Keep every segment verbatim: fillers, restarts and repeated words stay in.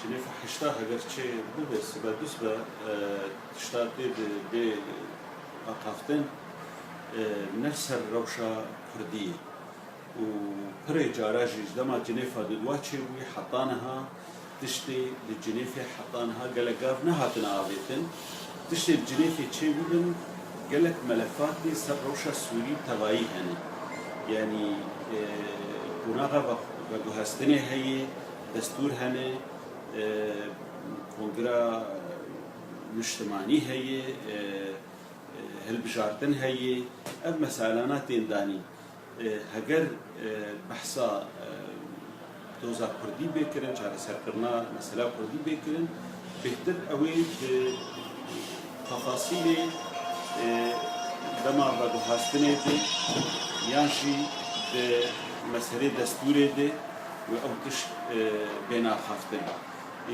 Cinêfa heşta heger çê bibe, sibe dust be, e, tişta tê de bê axaftin, e, ne ser rewşa Kurdî ye. Û pirê cara jî ji dema Cinêfa dudwa çêbûyî heta niha tiştê li Cinêfê heta niha gelek gav nehatine avêtin. Tiştê li Cinêfê çêbûbin gelek melefatê ser rewşa Sûrî tevayî hene. Yanî, e, qonaxa ve-, veguhestinê heye, destûr hene, e, kongra niştimanî heye, e, e, hilbijartin heye. Ev meselana tên danîn. E, heger, e, behsa, e, doza Kurdî bê kirin, çareserkirina mesela Kurdî bê kirin, bêhtir ew ê di tefasîlê, e, dema veguhastinê de yan jî di meselê destûrê de wê ew tişt, e, bêne axaftin.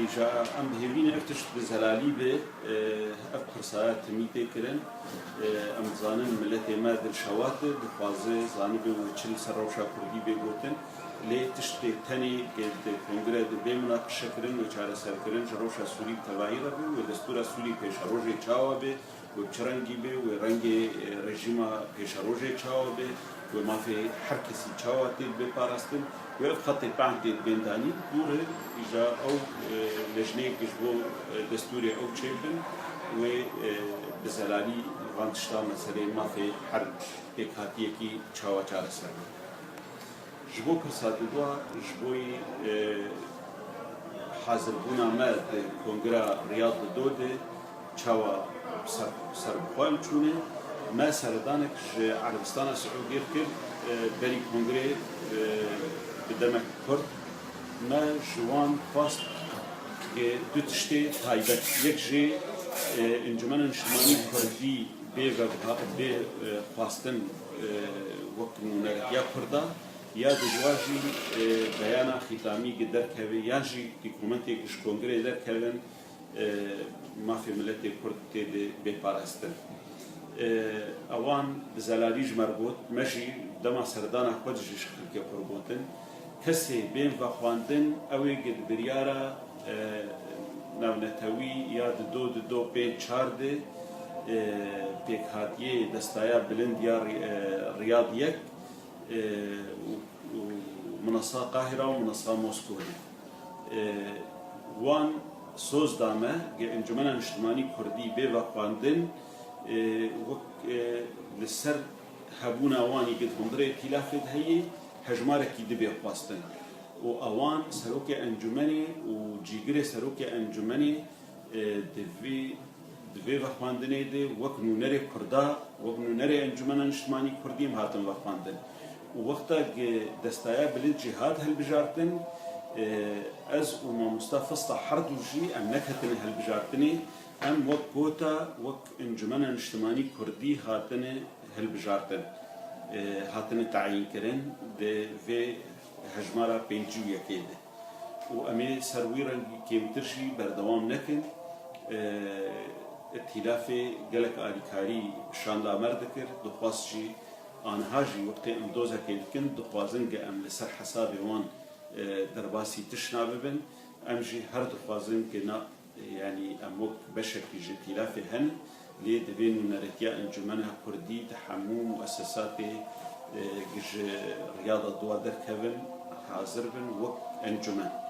Îja em bi hêvî ne ev tişt bi zelalî be, e, ev pirsaya timî tê kirin. E, em dizanin miletê me dilşewat e, dixwaze zanibe wê çi li ser rewşa Kurdî bê gotin. Lê tiştê tenê ke di kongre de bê minaqişekirin, wê çareserkirin, ji rewşa Sûrî bi tevahî re be, wê destûra Sûrî pêşerojê çawa be, wê bi çi rengî be, wê rengê, e, rejîma pêşerojê çawa be, wê mafê her kesî çawa tê dibê parastin, wê ev xetê pehn tê dibên danîn. Dû re îja ew, e, lejneyek ji bo, e, destûrê ew çêbin, wê, e, bi zelalî van tişta meseleyê mafê her pêkhatiyekî çawa çareser be. Ji bo pirsa dudwa, ji bo yî, e, hazirbûna me di Kongra Riyad di do de çawa ser, serbixwe em çûne, me seredanek ji Erebistana Siûdiyê kir, e, berî kongrê, e, bi demek kurt. Me ji wan xwest ke du tiştê taybet, yek jê, e, Encûmena Niştimanî Kurdî bê ve-, bê, e, xwestin, e, wek nûneretiya Kurda, ya dudwa jî, e, beyana xîtamî ki derkeve, yan jî dokumentê ki ji kongrê derkevin, e, mafê miletê Kurd tê de bê parastin. E, ewan bi zelalî ji me re got, me jî dema serdana xwe de jî ji xelkê xwe re gotin, kesê bên vexwendin, ew ê ki di biryara, e, navnetewî ya di do di do pênc çar de, e, pêkhatiyê destaya bilind ya Ri-, e, Riyad yek, e, û, û Minasa Qahira û Minasa Moskow de. E, wan soz da me, ge Encûmena Niştimanî Kurdî bê vexwendin, e, wek, e, li ser hebûna wan yê di hundirê îtîlafê de heye, hejmarekî dibê xwestin. Û ewan serokê encûmenê û cîgirê serokê encûmenê, e, di vê, di vê vexwendinê de wek nûnerê Kurda, wek nûnerê Encûmena Niştimanî Kurdî em hatin vexwendin. Û wexta ki destaya bilind jî hat hilbijartin, e, ez û mamosta Fista herdû jî em neketine hilbijartinê, em wek gota, wek Encûmena Niştimanî Kurdî hatine hilbijartin, e, hatine tayînkirin di vê hejmara pêncî û yekê de. Û em ê ser wî rengî kêmtir jî berdewam nekin. E, îtîlafê gelek alîkarî şanda me re dikir, dixwest jî aniha jî wextê em dozekê dikin, dixwazin ke em li ser hesabê wan, e, derbasî tişt nabibin. Em jî her dixwazin ke na, yanî em wek beşekî ji îtîlafê henin, lê divê nûneretiya Encûmena Kurdî di hemû muessesatê, e, ji Riyada duwa derkevin, hazir bin wek encûmen.